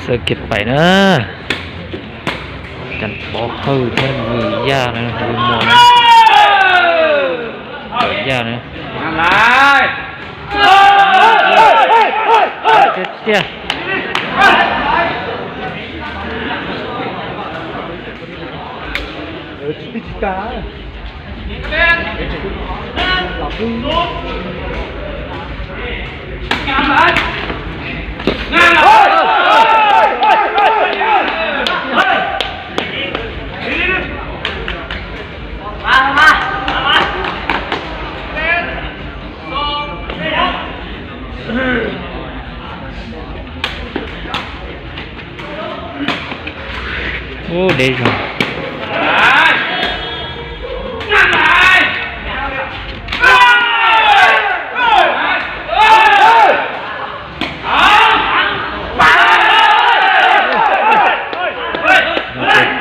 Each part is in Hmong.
Xav kev pais na, Cas Pov Hawj thiab Vwm Yaj na, Vwm Muas na, Yaj na. Tiag tiag. Ub, deb zog.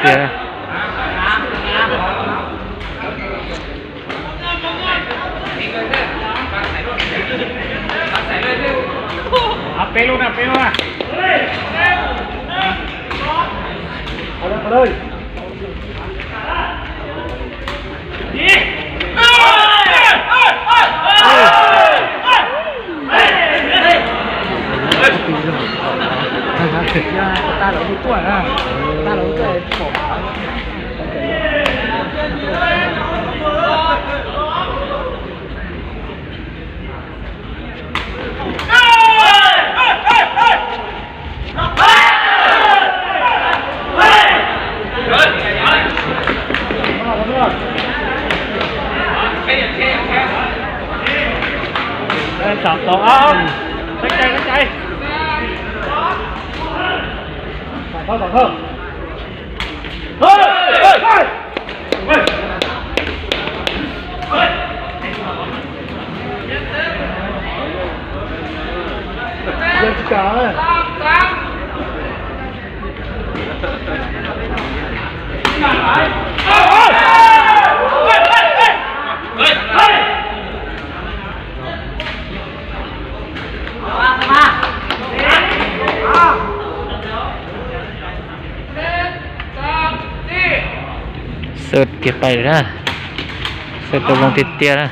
Tiag. Peb lub na, peb lub na. Sab tod, teb cai, teb cai. Xav kev pais lawm na, xav tau zoo tiag tiag na.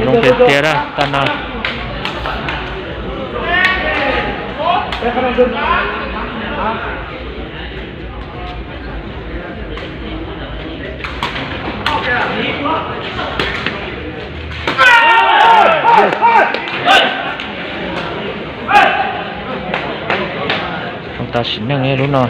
Zoo tiag tiag na, tag no. Tau sim neej lub no.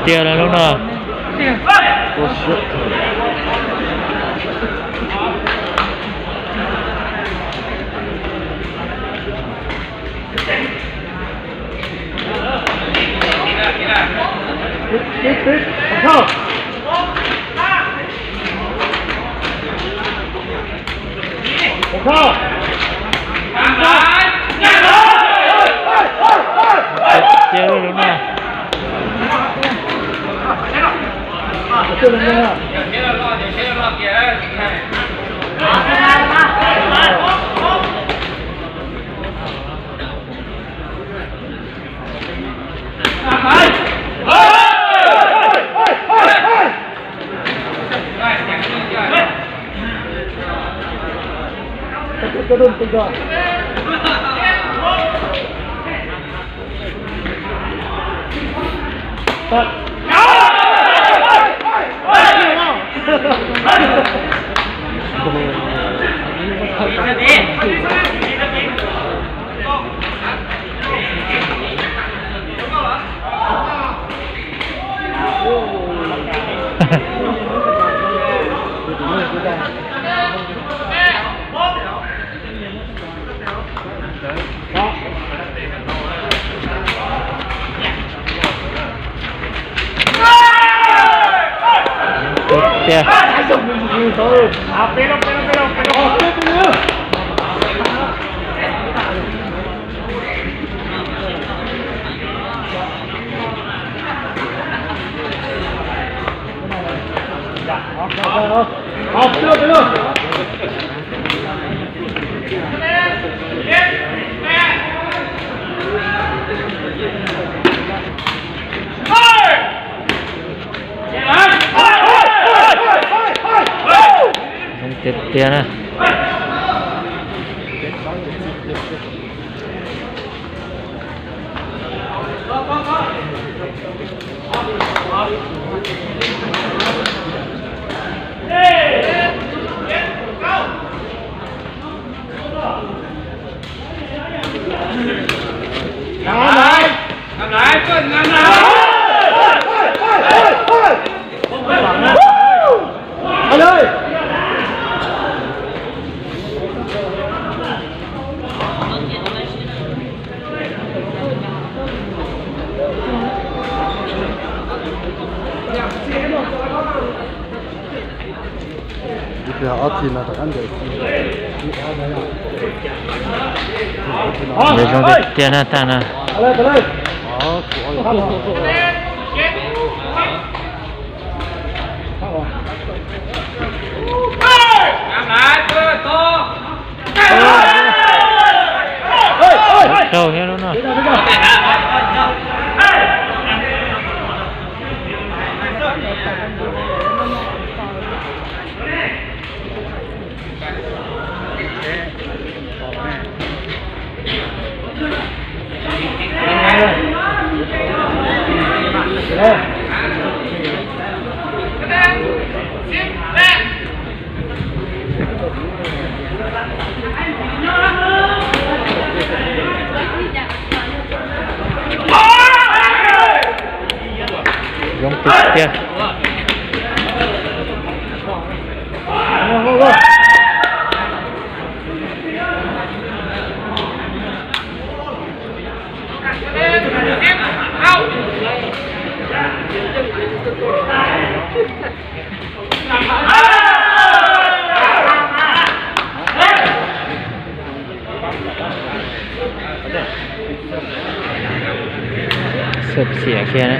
Tiag lawm lub no. Cia lub no. Tiag. Zoo tiag tiag na. Ib pliag ob txhij no rov qab ncaws. Zoo tiag tiag na tag na. Raug thiab lub no. Zoo tiag tiag. Xwm xiam kiag na.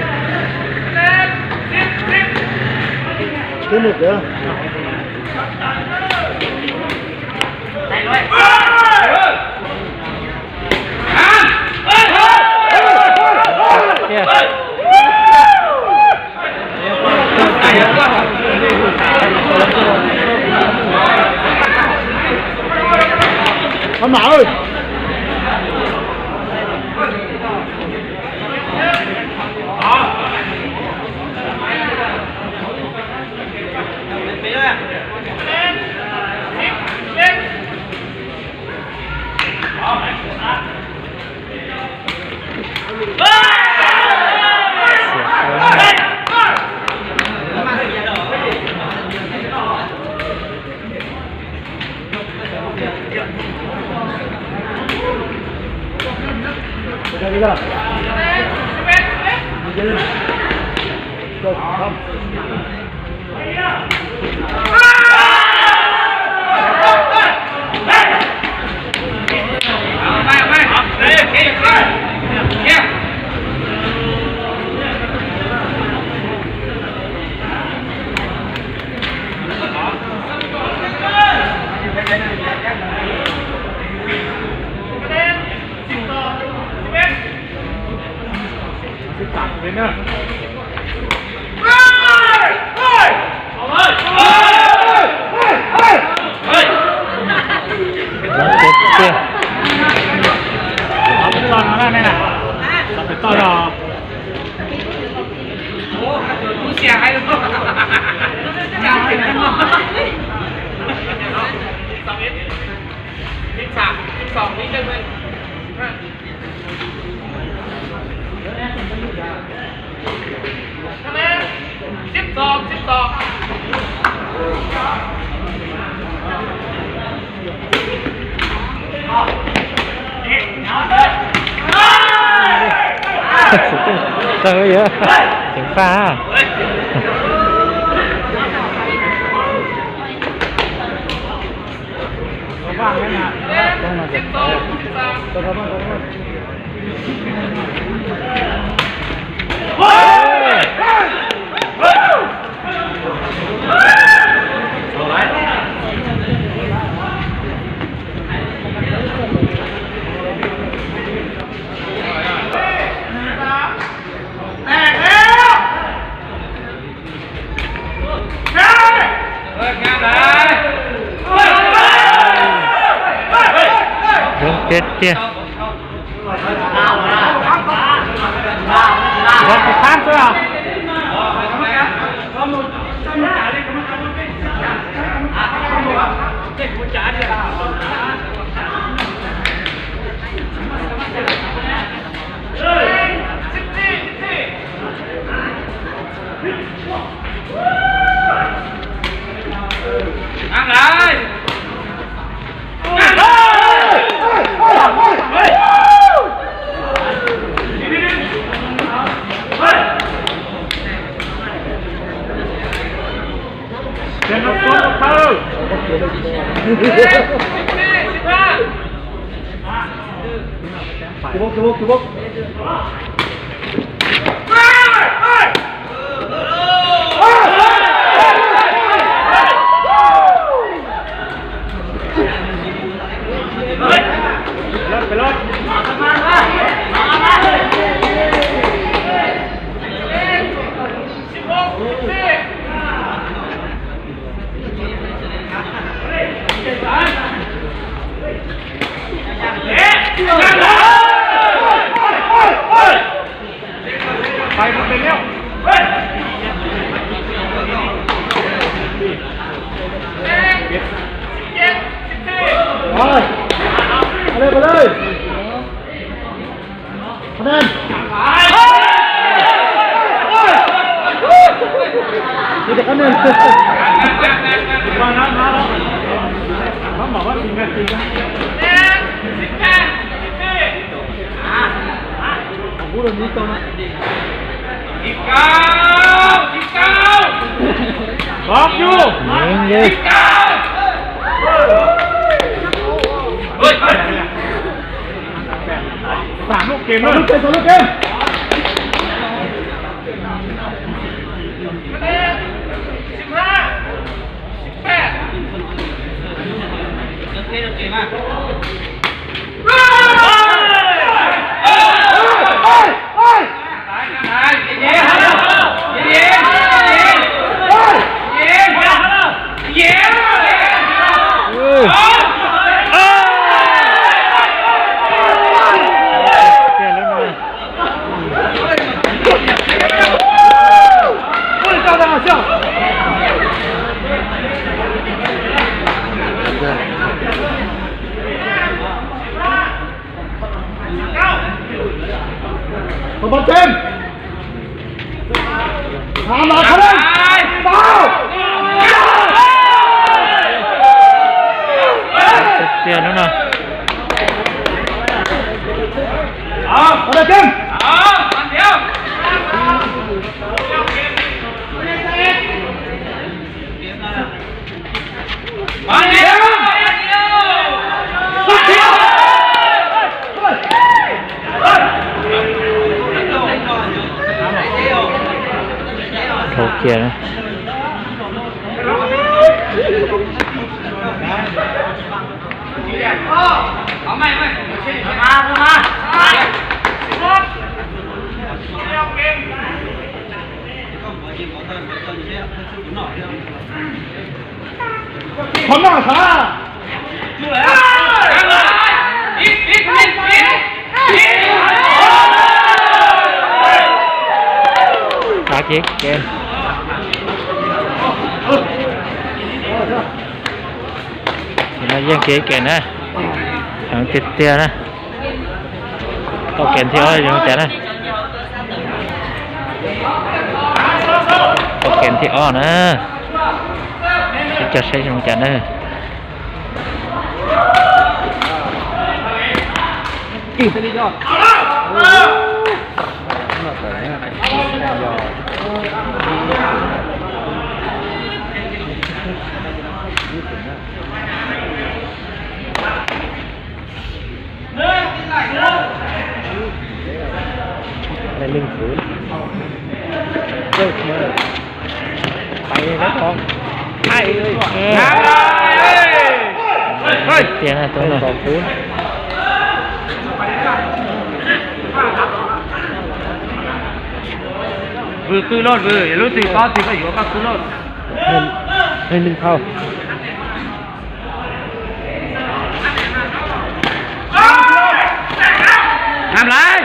Tawg yog tseem faj. Đúng chết tiệt. Có cái khác nữa à? Rồi. Vào đây, vào đây. Anh em. Đi cho anh em. Không bảo bác tìm ngay tìm ngay. Không có đồng ý cho nó. Bóp vô. Miệng đi. Sẵn lub kìm, sẵn lub kìm, sẵn lub kìm. Không bắn tên. Thả mà không lên. Vào. Tiếp tiền nữa nè. Vào đây Kim. Thua kiag na. Qhov no hả? Đá kick, game. Ces no yeej kev kem na, heev tiag tiag na. Tau kem thib ob zoo cas na. Tau kem thib ob na. Seb cog seb zoo cas na. Leej Xwb, pais lawm os. Tiag na, tus no. Vwm qw loj vwm, lub twg tob twg koj yuav koj qw loj. Leej Thauj. Nab Laiv.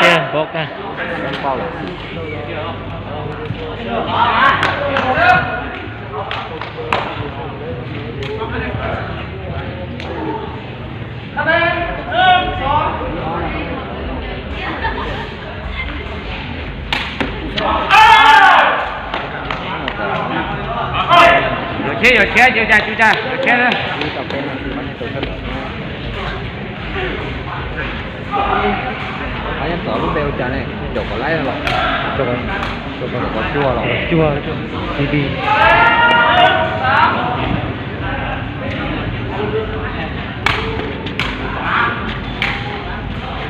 Tiag, npau kag. Yuav tshiab, yuav tshiab, yuav tshiab, yuav tshiab. Qhov nyob tod lub npe ua cas ne? Caum kom laib los? Caum kom cuag los? Cuag, C B.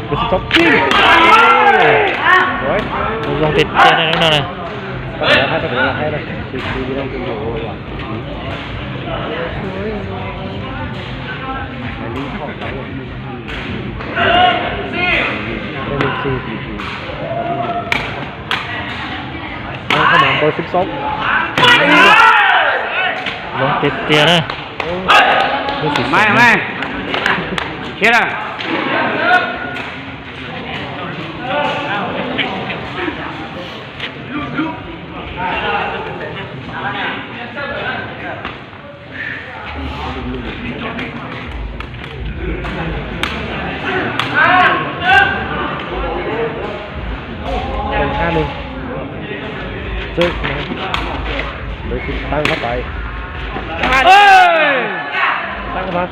Kuv tsis txhob pib. Zoo tiag tiag na lub no na. Zoo tiag tiag na. Lub xim xim na. Đồng hai mình. Trước này. Đối phương tăng phát tài. Tăng phát.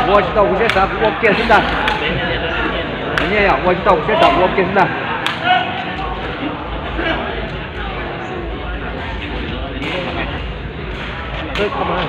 Ua tsis tau kuv siab xav kuv ua kiag xwb ntag. Ua tsis tau kuv siab xav kuv ua kiag xwb ntag. Trước không ai.